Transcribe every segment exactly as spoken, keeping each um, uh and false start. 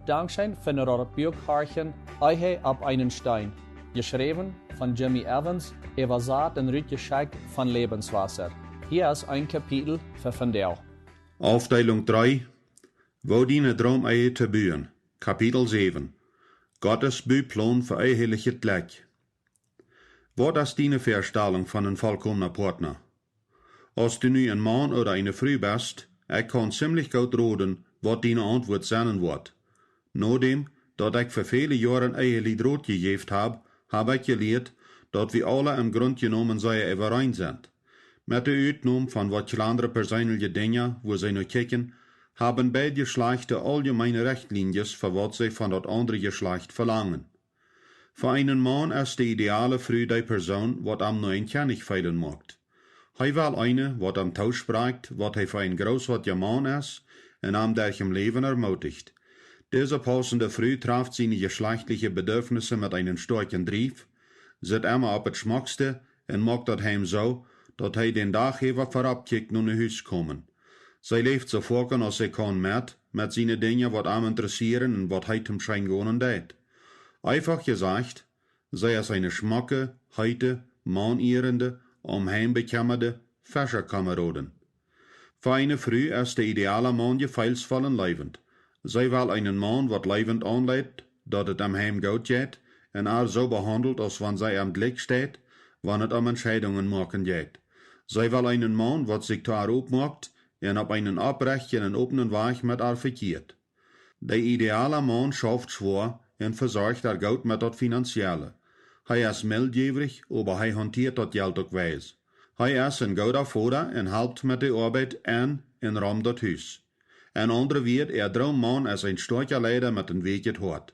Dankscheen fa daut Buak horchen, Ehe opp eenen Steen, jeschräwen von Jimmy Evans, äwasat un rutjeschekjt von Lebenswasser. Hia es een Kapitel fa vondoag. Aufdeelunk dree. Woo diene Droom-Ehe to buen. Kapitel säwen. Gottes Buplon fa ehelichet Jlekj. Waut es diene Väastalunk von een volkomna Partner? Aus du nu een Maun ooda eene Fru best, ekj kaun ziemlich goot roden, waut diene Auntwuat sennen woat. Nodäm daut ekj fa väle Joaren Ehelied Rot jejäft hab, hab ekj jelieet, daut wie aule em Grunt jenomen sea äwareen sent. Met de Utnom von waut kjlandre perseenelje Dinja, wua see no kjikjen, haben beid Jeschlajchta auljemeene Rechtlienjes, fa waut see von daut aundre Jeschlajcht velangen. Fa eenen Maun es de ideale Fru dee Persoon, waut am no een Kjennich feelen moakt. Hee well eene, waut am toosprakjt, waut hee fa een groothoatja Maun es, un am derch em Läwen ermuticht. Dise paussende Fru traft siene jeschlajchtliche Bedürfnisse met eenen stoakjen Drief, sitt emma opp daut schmockste un moakt daut Heim soo, daut hee dän Dach äwa verop kjikjt no no Hus komen. See läft soo foaken aus see kaun met, met siene Dinja, waut am interessieren un waut hee toom scheen gonen deit. Eefach jesajcht, see es eene schmocke, heete, maunierende, om Heim bekjemmade Feschakomerodin. Fa eene Fru es de ideale Maun jefeelsvoll un leewent. See well eenen Maun, waut leewent aunleit, daut et am Heim goot jeit, un ar soo behaundelt, aus wan see am jlikj steit, wan et om Entscheidungen moaken jeit. See well eenen Maun, waut sikj to ar opmoakt un opp eenen oprechten un openen Wajch met ar vekjieet. De ideale Maun schauft schwoa un vesorcht ar goot met daut Finanzielle. Hee es mildjäwrich, oba hee hauntieet daut Jelt uk wies. Hee es een gooda Voda un halpt met de Oabeit en un rom daut Hus. En aundre Wieed, äa Droommaun es een stoakja Leida met een weekjet Hoat.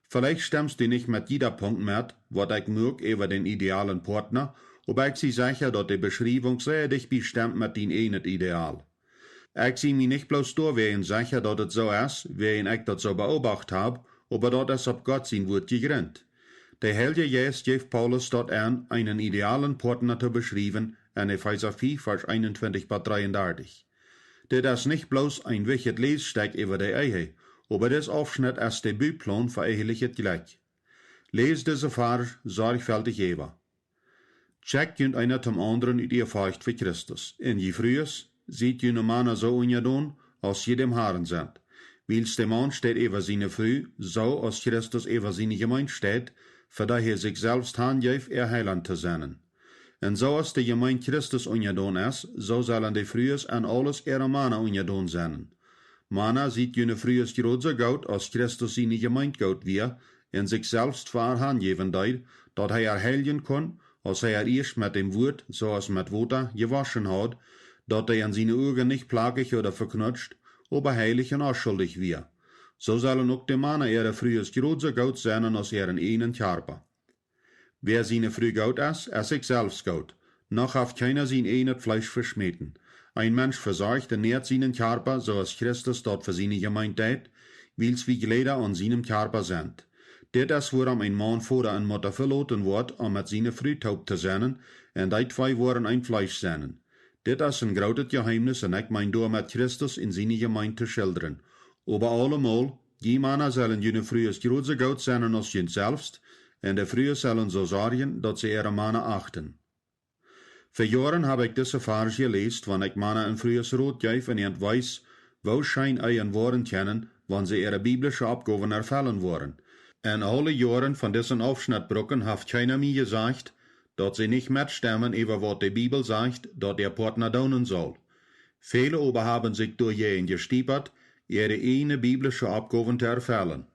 Veleicht stemst du nich met jieda Punkt met, waut ekj muak äwa dän idealen Partner, oba ekj sie secha, daut de Beschriewunk sea dicht bie stemt met dien eejnet Ideal. Ekj sie mie nich bloos doawäajen secha, daut et soo es, wäajen ekj daut soo beobacht hab, oba daut es opp Gott sien Wuat jejrint. De Heilje Jeist jeef Paulus daut aun, eenen idealen Partner to beschriewen, en Efeesa fief, Varsch eenuntwintich bat dreeundartich. Dit es nich bloos een wichtjet Lässtekj äwa de Ehe, oba dis Aufschnett es de Buplon fa ehelichet Jlekj. Läs dise Varsch sorjfeltich äwa. Tjekjt junt eena dän aundren ut Ehrfurcht fa Christus. Un jie Frues, siet june Mana soo unjadon, aus jie däm Harn sent. Wiels de Maun steit äwa siene Fru, soo aus Christus äwa siene Jemeent steit, fa dee hee sikj selfst hanjeef, äa Heilaunt to sennen. Un soo aus de Jemeent Christus unjadon es, soo sellen de Frues en aules äare Mana unjadon sennen. Mana, siet june Frues jrod soo goot, aus Christus siene Jemeent goot wia, un sikj selfst fa ar hanjäwen deed, daut hee ar heiljen kunn, aus hee ar ieescht met däm Wuat, soo aus met Wota, jewoschen haud, daut dee en siene Uagen nich plakjich ooda veknutscht, oba heilich un onschuldich wia. Soo sellen uk de Mana äare Frues jrod soo goot sennen aus äaren eejnen Kjarpa. Wäa siene Fru goot es, es sikj selfst goot. Noch haft kjeena sien eejnet Fleesch veschmäten. Een Mensch vesorcht un näat sienen Kjarpa, soo aus Christus daut fa siene Jemeent deit, wiels wie Jleeda aun sienem Kjarpa sent. Dit es wuarom een Maun Voda un Mutta veloten woat, om met siene Fru toop to sennen, un dee twee woaren een Fleesch sennen. Dit es een grootet Jeheemnis un ekj meen doamet Christus un siene Jemeent to schildren. Oba aulemol, jie Mana sellen june Frues jrod soo goot sennen aus junt selfst, un de Frues sellen soo sorjen, daut see äare Mana achten. Ver Joaren hab ekj dise Varsch jeläst, wan ekj Mana un Frues Rot jeef un an wees, woo scheen Ehen woaren kjennen, wan see äare biblische Oppgowen erfellen woaren. En aule Joaren von disen Aufschnett brucken haft kjeena mie jesajcht, daut see nich metstemmen äwa waut de Bibel sajcht, daut äa Partna doonen saul. Väle oba haben sikj doajäajen jestiepat, äare eejne biblische Oppgowen to erfellen.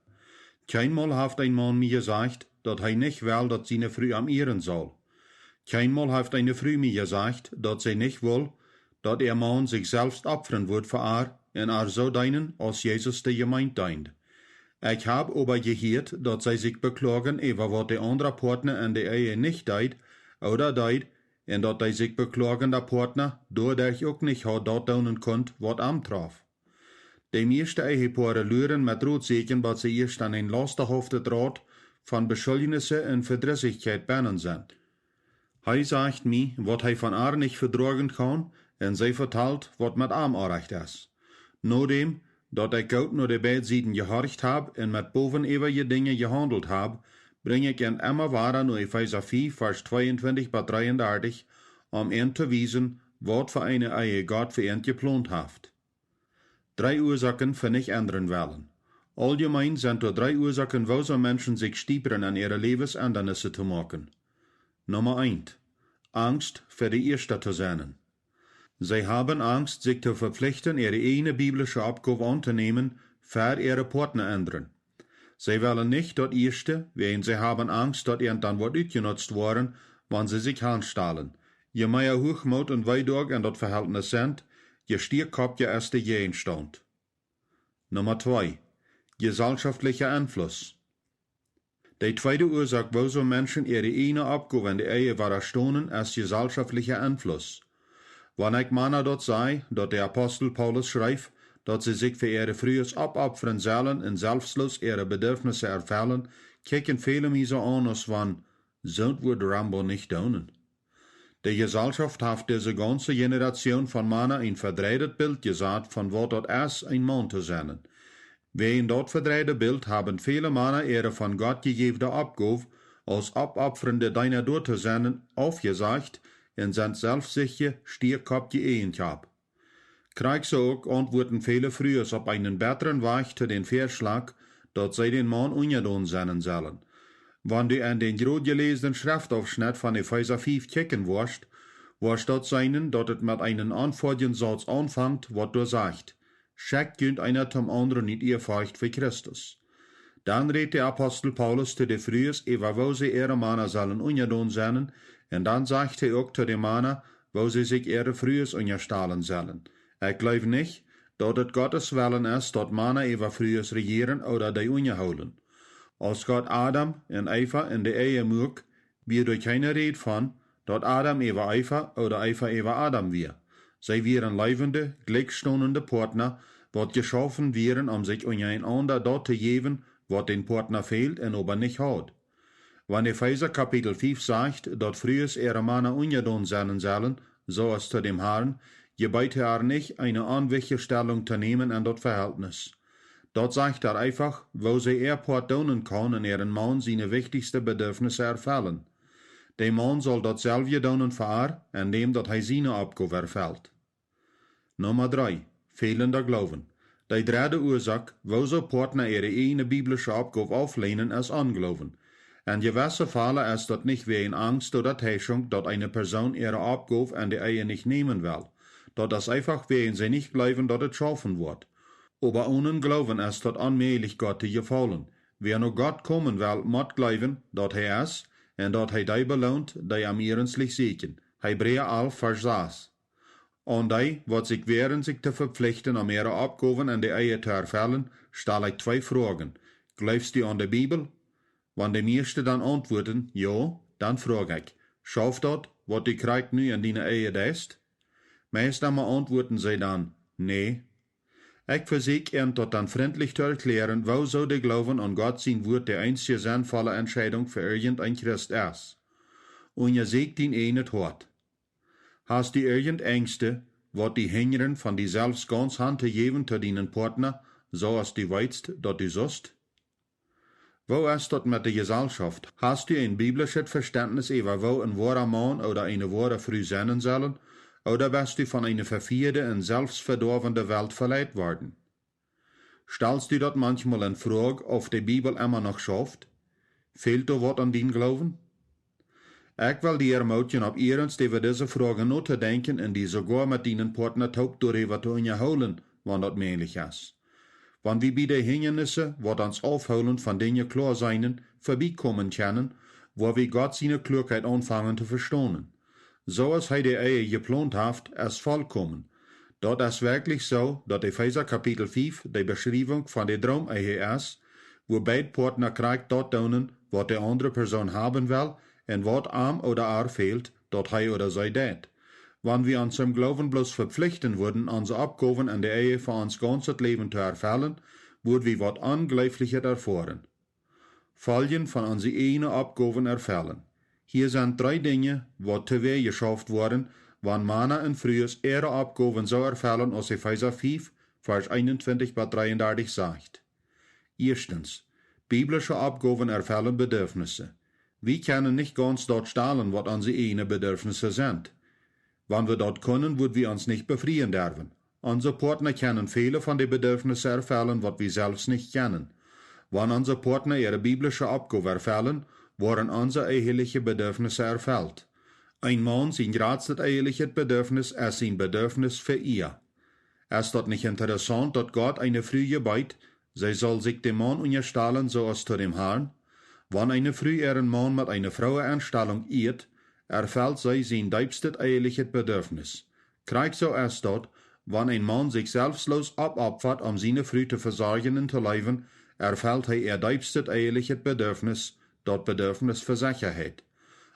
Kjeenmol haft een Maun mie jesajcht, daut hee nich well, daut siene Fru am ieren saul. Kjeenmol haft eene Fru mie jesajcht, daut see nich wull, daut äa Maun sikj selfst opfren wudd fa ar un ar soo deenen, aus Jesus de Jemeent deend. Ekj hab oba jehieet, daut see sikj bekloagen äwa waut de aundra Partna en de Ehe nich deed ooda deed, un daut dee sikj bekloagenda Partna doaderch uk nich haud daut doonen kunt, waut am trof. De mieeschte Ehepoaren luren met Rot sieekjen, bat see ieescht en een laustahaftet Rad von Beschuldjnisse un Vedrissichkjeit bennen sent. Hee sajcht mie, waut hee von ar nich vedroagen kaun, un see vetalt, waut met am orrajcht es. Nodäm Daut ekj goot no de beid Sieden jehorcht hab un met bowenäwaje Dinja jehaundelt hab, brinj ekj an emma wada no Efeesa fief, Varsch tweeuntwintich bat dreeundartich, om an to wiesen, waut fa eene Ehe Gott fa an jeplont haft. Dree Uasoaken fa nich endren wellen. Auljemeen sent doa dree Uasoaken, woo soo Menschen sikj stiepren, an äare Läwes Endanissen to moaken. Numma eent. Angst, fa de Ieeschte to sennen. See haben Angst, sikj to vepflichten, äare ieejne biblische Oppgow auntonämen, ver äare Poatna endren. See wellen nich daut Ieeschte, wäajen see haben Angst, daut an dan woat utjenutzt woaren, wan see sikj aunstalen. Je mea Huachmoot un Weedoag en daut Vehältnis sent, je stiekoppja es de Jäajenstaunt. Numma twee. Jesalschoftlicha Enfluss. De tweede Uasoak, woo soo Menschen äare ieejne Oppgow en de Ehe wadastonen, es jesalschoftlicha Enfluss. Wan ekj Mana daut saj, daut de Apostel Paulus schreef, daut see sikj fa äare Frues oppopfren sellen un selfstloos äare Bedürfnisse erfellen, kjikjen väle mie soo aun aus wan, soont wudd Rambo nich doonen. De Jesalschoft haft dise gaunze Generation von Mana een vedreidet Bilt jesat von waut daut es, een Maun to sennen. Wäajen daut vedreide Bilt haben väle Mana äare von Gott jejäwde Oppgow, aus oppopfrende Deena doa to sennen, aufjesajcht un sent selfstsichje, stiekoppje Eejentkjap. Krakjt soo uk auntwuaden väle Frues opp eenen betren Wajch to dän Väaschlach, daut see dän Maun unjadon sennen sellen. Wan du en dän jrod jeläsden Schreftauffschnett von Efeesa fief kjikjen woascht, woascht daut seenen, daut et met eenen aunfoadjen Sauz aunfangt, waut doa sajcht: Schekjt junt eena toom aundren ut Ieafurcht fa Christus. Dan rät de Apostel Paulus to de Frues äwa woo see äare Mana sellen unjadon sennen, un dan sajcht hee uk to de Mana, woo see sikj äare Frues unjastalen sellen. Ekj jleew nich, daut et Gottes Wellen es, daut Mana äwa Frues rejieren ooda dee unjahoolen. Aus Gott Adam un Eva en de Ehe muak, wia doa kjeene Räd von, daut Adam äwa Eva ooda Eva äwa Adam wia. See wieren leewende, jlikjstonende Poatna, waut jeschaufen wieren, om sikj unjarenaunda daut to jäwen, waut dän Poatna fält un oba nich haud. Wan Efeesa Kapitel fief sajcht, daut Frues äare Mana unjadon sennen sellen, soo aus to däm Harn, jebät hee ar nich, eene aunwichtje Stellung to nämen en daut Vehältnis. Daut sajcht ar eefach, woo see äa Poat doonen kaun en äaren Maun siene wichtichste Bedürfnisse erfellen. De Maun saul daut selwje doonen fa ar, endäm daut hee siene Oppgow erfelt. Numma dree. Fälenda Gloowen. De dredde Uasoak, woo soo Poatna äare ieejne biblische Oppgow aufleenen, es Ongloowen. En jewesse Fäle es daut nich wäajen Angst ooda Teischunk, daut eene Persoon äare Oppgow en de Ehe nich nämen well. Daut es eefach wäajen see nich jleewen, daut et schaufen woat. Oba onen Gloowen es daut onmäajlich, Gott to jefaulen. Wäa no Gott komen well, mott jleewen, daut hee es, un daut hee dee beloont, dee am ierenstlich sieekjen. Hebräa alf, Varsch sas. Aun dee, waut sikj wäaren, sikj to vepflichten, om äare Oppgowen en de Ehe to erfellen, stal ekj twee Froagen. Jleefst du aun de Bibel? Wan de mieeschte dan auntwuaden: Jo, dan froag ekj: Schauft daut, waut du krakjt nu en diene Ehe deist? Meist emma auntwuaden see dan: Nä. Ekj vesieekj an daut dan frintlich to erkjläaren, woo soo de Gloowen aun Gott sien Wuat de eensje sennvolle Entscheidunk fa irjent een Christ es. Unjasieekj dien ieejnet Hoat. Hast du irjent Enjsten, waut die hinjren, von die selfst gaunz han to jäwen to dienen Poatna, soo aus du weetst, daut du sust? Woo es daut met de Jesalschoft? Hast du een biblischet Vestentnis äwa woo een woara Maun ooda eene woare Fru sennen sellen, ooda best du von eene vefieede un selfstvedoawende Welt veleit worden? Stalst du daut manchmol en Froag, auf de Bibel emma noch schauft? Fält doa waut aun dien Gloowen? Ekj well die ermootjen, opp ierenst äwa dise Froagen notodenkjen un die soogoa met dienen Poatna toop doaräwa to unjahoolen, wan daut mäajlich es. Wan wie bie de Hinjanisse, waut ons aufhoolen von Dinja kloa seenen, vebiekomen kjennen, woa wie Gott siene Kloakheit aunfangen to vestonen. Soo aus hee de Ehe jeplont haft, es volkomen. Daut es werkjlich soo, daut Efeesa Kapitel fief de Beschriewunk von de Droomehe es, wua beid Poatna krakjt daut doonen, waut de aundre Persoon haben well un waut am ooda ar fält, daut hee ooda see deit. Wan wie ons em Gloowen bloos vepflichten wudden, onse Oppgowen en de Ehe fa ons gaunzet Läwen to erfellen, wudd wie waut Onjleeflichet erfoaren. Foljen von onse ieejne Oppgowen erfellen. Hia sent dree Dinja, waut too wäa jeschauft woaren, wan Mana un Frues äare Oppgowen soo erfellen aus Efeesa fief, Varsch eenuntwintich bat dreeundartich sajcht: Ieeschtens, biblische Oppgowen erfellen Bedürfnisse. Wie kjennen nich gaunz daut stalen, waut onse eejne Bedürfnisse sent. Wan wie daut kunnen, wudd wie ons nich befrieen derwen. Onse Partner kjennen väle von de Bedürfnisse erfellen, waut wie selfst nich kjennen. Wan onse Partner äare biblische Oppgow erfellen, woaren onse eheliche Bedürfnisse erfelt. Een Maun sien jratstet ehelichet Bedürfnis es sien Bedürfnis fa Ea. Es daut nich interessaunt, daut Gott eene Fru jebät, see saul sikj däm Maun unjastalen, soo aus to däm Harn? Wan eene Fru äaren Maun met eene frooe Enstalunk ieet, erfelt see sien deepstet ehelichet Bedürfnis. Krakjt soo es daut, wan een Maun sikj selfstloos oppopfat, om siene Fru to vesorjen un to leewen, erfelt hee äa deepstet ehelichet Bedürfnis, daut Bedürfnis fa Sechaheit.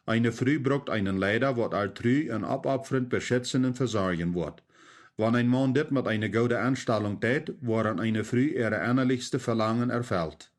Eene Fru brukt eenen Leida, waut äa tru un oppopfrent beschitzen un vesorjen woat. Wan een Maun dit met eene goode Enstalunk deit, woaren eene Fru äare ennalichste Velangen erfelt.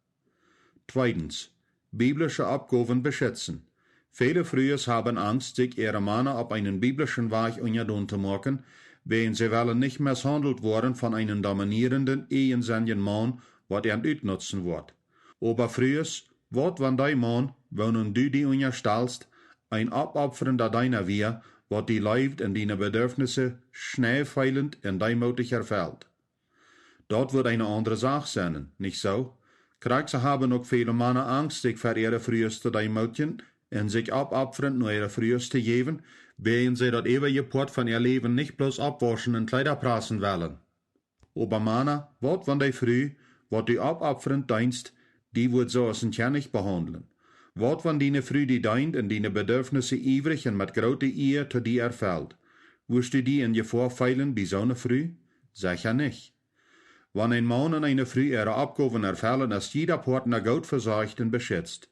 Tweedens, biblische Oppgowen beschitzen. Väle Frues haben Angst, sikj äare Mana opp eenen biblischen Wajch unjadon to moaken, wäajen see wellen nich misshaundelt woaren von eenen dominierenden, eejensennjen Maun, waut an utnutzen woat. Oba Frues, waut wan dee Maun, woonem du die unjastalst, een oppopfrenda Deena wia, waut die leeft un diene Bedürfnisse schneefeelent un deemootich erfelt? Daut wudd eene aundre Sach sennen, nich soo? Krakjt soo haben uk väle Mana Angst, sikj ver äare Frues to deemootjen un sikj oppopfrent no äare Frues to jäwen, wäajen see daut eewje Poat von äa Läwen nich bloos oppwauschen un Kjleeda prassen wellen. Oba Mana, waut wan dee Fru, waut du oppopfrent deenst, die wudd soo aus een Kjennich behaundlen? Waut wan diene Fru die deent un diene Bedürfnisse iewrich un met groote Ea to die erfelt? Wurscht du die en Jefoa feelen bie soone Fru? Secha nich. Wan een Maun un eene Fru äare Oppgowen erfellen, es jieda Partner goot vesorcht un beschitzt.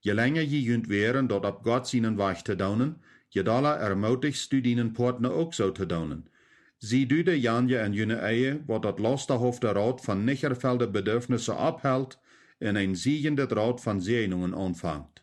Je lenja jie junt wäaren, daut opp Gott sienen Wajch to doonen, je dolla ermootichst du dienen Partner uk soo to doonen. Sie du dejanja en june Ehe, waut daut laustahofte Rad von nich erfelde Bedürfnisse opphelt un een siejendet Rad von Säajnungen aunfangt.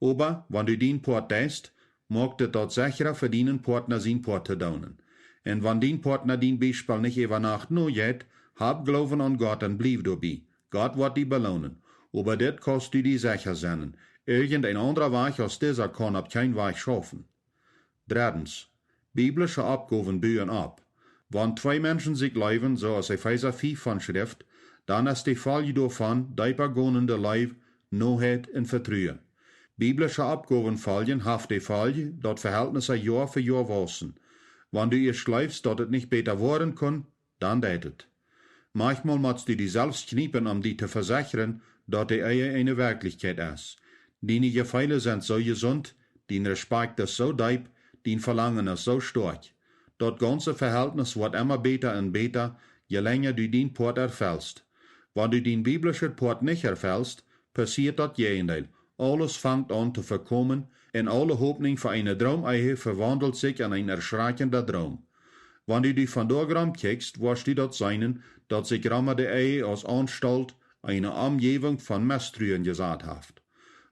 Oba wan du dien Poat deist, moakt et daut sechra fa dienen Partner sien Poat to doonen. Un wan dien Partner dien Biespel nich äwa Nacht nojeit, hab Gloowen aun Gott un bliew doabie. Gott woat die beloonen. Oba dit kaust du die secha sennen: irjent een aundra Wajch aus disa kaun opp kjeen Wajch schaufen. Dreddens, biblische Oppgowen buen opp. Wan twee Menschen sikj leewen, soo aus Efeesa fief von schrift, dan es de Folj doavon deepa gonende Leew, Noheit un Vetruen. Biblische Oppgowen foljen haft de Folj, daut Vehältnisse Joa fa Joa wausen. Wan du ieescht jleefst, daut et nich bäta woaren kunn, dan deit et. Maunchmol motst du die selfst kjniepen, om die to vesechren, daut de Ehe eene Werkjlichkjeit es. Diene Jefeele sent soo jesunt, dien Respakjt es soo deep, dien Velangen es soo stoakj. Daut gaunze Vehältnis woat emma bäta un bäta, je lenja du dien Poat erfelst. Wan du dien biblischet Poat nich erfelst, passieet daut Jäajendeel. Aules fangt aun to vekomen, un aule Hopninj fa eene Droom-Ehe vewaundelt sikj en een erschrakjenda Droom. Wan du die vondoag romkjikjst, woascht du daut seenen, daut sikj romma de Ehe aus Aunstalt eene Omjäwunk von Mestruen jesat haft.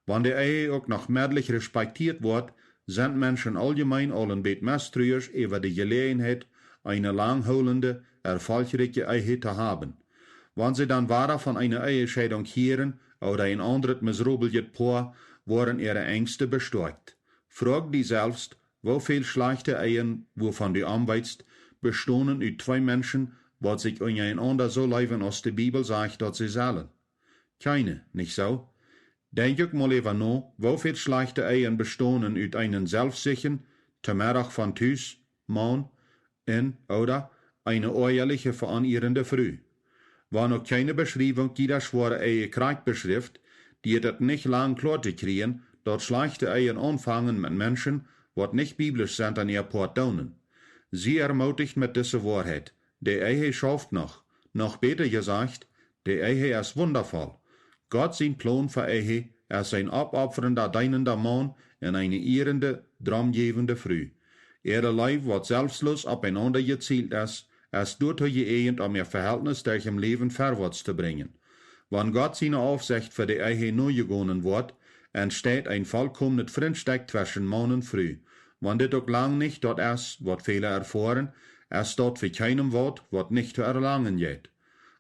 Wan de Ehe uk noch meddlich respektieet woat, sent Menschen auljemein aul een bät mestruisch äwa de Jeläajenheit, eene langhoolende, erfolchrikje Ehe to haben. Wan see dan wada von eene Ehescheidunk hieren ooda een aundret miserablet Poa, woaren äare Enjste bestoakjt. Froag die selfst, woo väl schlajchte Ehen, wuavon du aunweetst, bestonen ut twee Menschen, waut sikj unjarenaunda soo leewen aus de Bibel sajcht, daut see sellen? Kjeene, nich soo? Denkj uk mol äwa no, woo väl schlajchte Ehen bestonen ut eenen selfstsichjen, to Meddach von Tus Maun un ooda eene oajaliche, veonierende Fru. Wan uk kjeene Beschriewunk jieda schwoare Ehe krakjt beschrift, diet et nich lang kloa to kjrieen, daut schlajchte Ehen aunfangen met Menschen, waut nich biblisch sent, äa Poat doonen. Sie ermooticht met dise Woarheit: De Ehe schauft noch. Noch bäta jesajcht, de Ehe es wundavoll. Gott sien Plon fa Ehe es een oppopfrenda, deenenda Maun un eene ierende, droomjäwende Fru. Äare Leew, waut selfstloos opp eenaunda jezielt es, es doatoo jeeajent, om äa Vehältnis derch em Läwen verwoats to brinjen. Wan Gott siene Aufsecht fa de Ehe nojegonen woat, entsteit een volkomnet Frintstekj tweschen Maun un Fru. Wan dit uk lang nich daut es, waut väle erfoaren, es daut fa kjeenem waut, waut nich to erlangen jeit.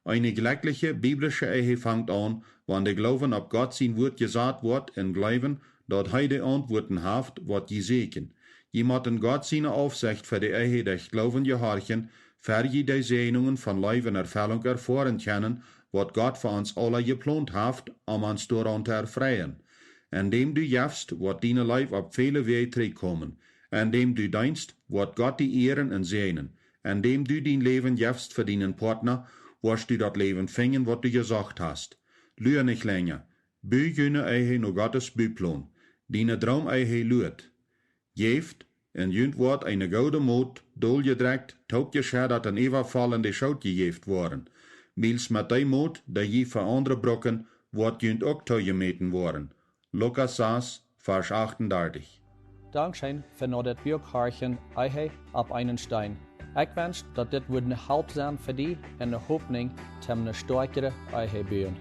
Eene jlekjliche biblische Ehe fangt aun, wan de Gloowen opp Gott sien Wuat jesat woat un jleewen, daut hee de Auntwuaten haft, waut jie sieekjen. Jie motten Gott siene Aufsecht fa de Ehe derch Gloowen jehorchen, ver jie de Säajnungen von Läwen Erfellunk erfoaren kjennen, waut Gott fa ons aula jeplont haft, om ons doaraun to erfreien. Endäm du jefst, woat diene Leew opp väle Wäaj trigjkomen. Endäm du deenst, woat Gott die ieren un säajnen. Endäm du dien Läwen jefst fa dienen Partner, woascht du daut Läwen finjen, waut du jesocht hast. Lua nich lenja. Bu june Ehe no Gottes Buplon. Diene Droom-Ehe luat. Jäft, un junt woat eene goode Mot, doljedrekjt, toopjescheddat un äwafoll en de Schoot jejäft woaren. Wiels met dee Mot, dee jie fa aundre brucken, woat junt uk toojemäten woaren. Lukas sas, Varsch achtundartich. Dankscheen fa no dit Buak horchen, Ehe opp eenen Steen. Ekj wensch, daut dit wudd ne Help sennen fa die un ne Hopninj toom ne stoakjre Ehe buen.